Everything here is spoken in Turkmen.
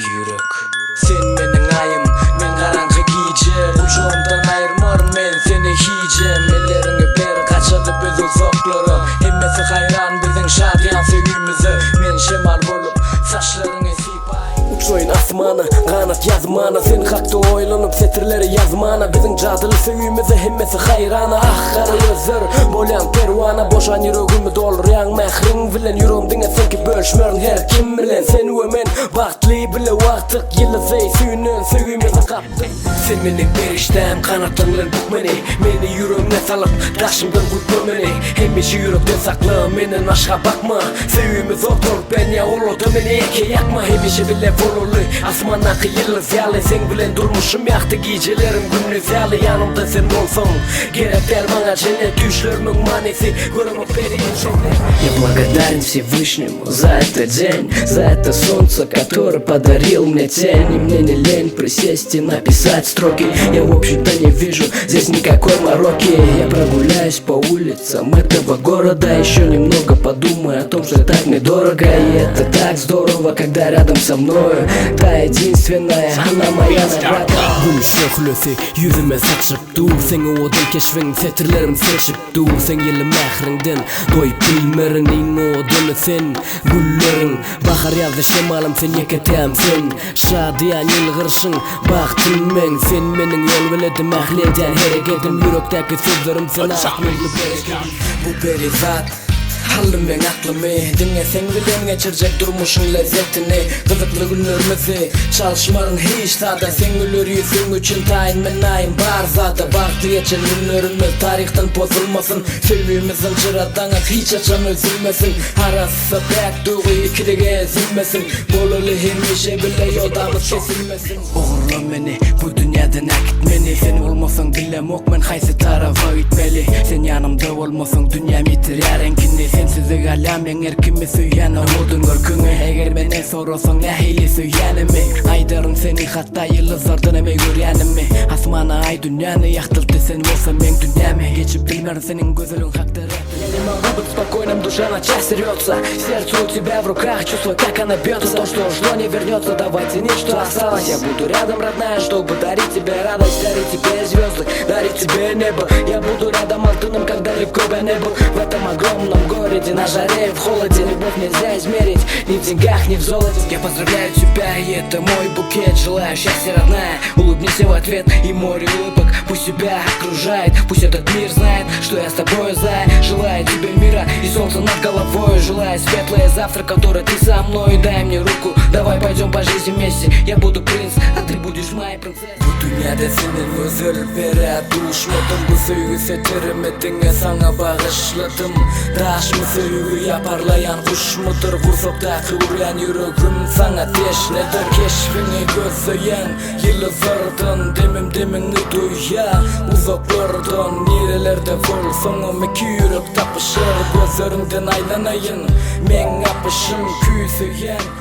Ýürek. Sen meniň aýym, men garaňky gije Gujagymdan aýyrmaryn men seni hijem Elleriňi ber, gaçaly biz uzaklara Hemmesi haýran biziň şadyýan söýgimize Men şemal bolup, saçlaryňy sypaýyn. Uçaýyn asmana, ganat ýazmana Sen hakda oýlanyp setirleri ýazmana Biziň jadyly söýgimize hemmesi haýrana Ah gara gözler, bolýaň perwana Boşan ýüregimi doldurýaň mähriň bilen Ýüregim diňe seňki bölüşmerin her kim bilen Sen we men bagtly bile wagtyk Ýyly zeý süýnen söýgimizi gapdyk Sen meniň perişdäm ganatlaň bilen bük meni Meni ýüregiňe salyp daşymdan güpme meni Hemişe ýürekde sakla menden başga bakma Söýgimiz ot bolup ýanýa olarda meni ýeke ýakma Hemişe bile bolaly asmandaky ýyldyz ýaly Seň bilen durmuşym ýagty gijelerim gündiz ýaly Ýanymda sen bolsaň gerek däl maňa jennet Düýşlerimiň manysy göremok peri ençeme Я благодарен Всевышнему за этот день, за это солнце, которое подарил мне тень. И мне не лень присесть и написать строки. Я в общем-то не вижу здесь никакой мороки. Я прогуляюсь по улицам этого города, еще немного подумаю о том, что так мне дорого. И это так здорово, когда рядом со мною та единственная, она моя награда. Gün şöhlesi ýüzüme saçyp dur Seň owadan keşbiň setirlerim seçip dur Seň ýyly mähriňden doýup bilmerin Iň owadany sen gülleriň Bahar ýazda şemalym sen ýeke täm sen Şadyýan ýylgyryşyň bagtym meň Sen meniň ýol beledim ähli edýän herekedim Ýürekdäki sözlerim sen ak nurly berekedim Bu perizat Aldy meň aklymy Diňe seň bilen geçirjek durmuşyň lezzetini Gyzykly günlerimizi Çalyşmaryn hiç zada Seň güler ýüzüň üçin taýyn men naýyn bar zada Bagtly geçen günlerimiz taryhdan pozulmasyn Söýgimiz zynjyra daňyp hiç haçan üzülmesin Arassa päk duýgy ikilige ezilmesin Bolaly hemişe bile ýodamyz kesilmesin Ogurla meni, bu dünýäden äkit meni Sen bolmasaň bilemok men haýsy tarapa gitmeli Sen ýanymda bolmasaň dünýäm ýitirýär reňkini Sensiz galýan men erkimi söýýän owadan görküňi Eger menden sorasaň nähili söýýänimi Aýdaryn seni hatda ýyldyzlardan hem eý görýänimi Asmana aý dünýäni ýagtyltdy sen bolsa meň dünýämi Geçip bilmerin seniň gözeliň hakda Я не могу быть спокойным, душа на части рвется Сердце у тебя в руках, чувство, как оно бьется То, что ушло, не вернется, давай ценить, что осталось Я буду рядом, родная, чтобы дарить тебе радость Дарить тебе звезды, дарить тебе небо Я буду рядом алтыным, как далеко бы я не был В этом огромном городе, на жаре и в холоде Любовь нельзя измерить ни в деньгах, ни в золоте Я поздравляю тебя, и это мой букет Желаю счастья, родная, улыбнись в ответ И море улыбок пусть тебя окружает Пусть этот мир знает, что я с тобой, зая Желаю тебе мира и солнца над головой Желаю светлое завтра, которое ты со мной Дай мне руку, давай пойдем по жизни вместе Я буду принц, а ты будешь моей принцессой Bu dünýäde senden gözel perä duşmadym Bu söýgi setirimi diňe saňa bagyşladym Daşmy söýgi ýa parlaýan guşmudyr Gursakdaky urýan ýüregim saňa teşnedir Keşbiňi gözleýän ýyldyzlardan Demim demiňi duýýan uzaklardan Nirelerde bolsaňam iki ýürek tapyşar Gözleriňden aýlanaýyn meň apyşym küýseýän.